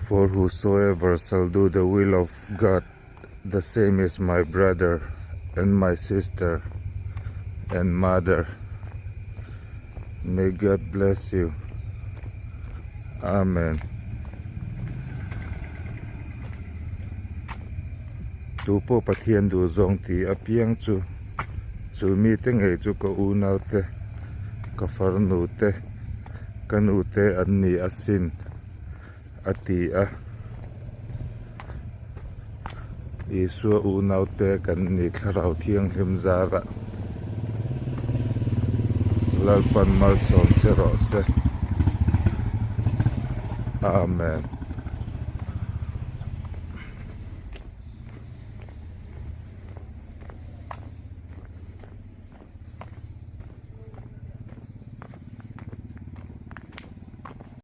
For whosoever shall do the will of God, the same is my brother and my sister and mother. May God bless you. Amen. Tu pawh Pathian duh zawng ti apiang chu, chu mite ngei chu ka unau te, ka farnu te, ka nu te an ni asin, a ti a. Isua unaute kan ni Thlarau Thianghlim zarah Lalpan malsawm che rawh se. Amen.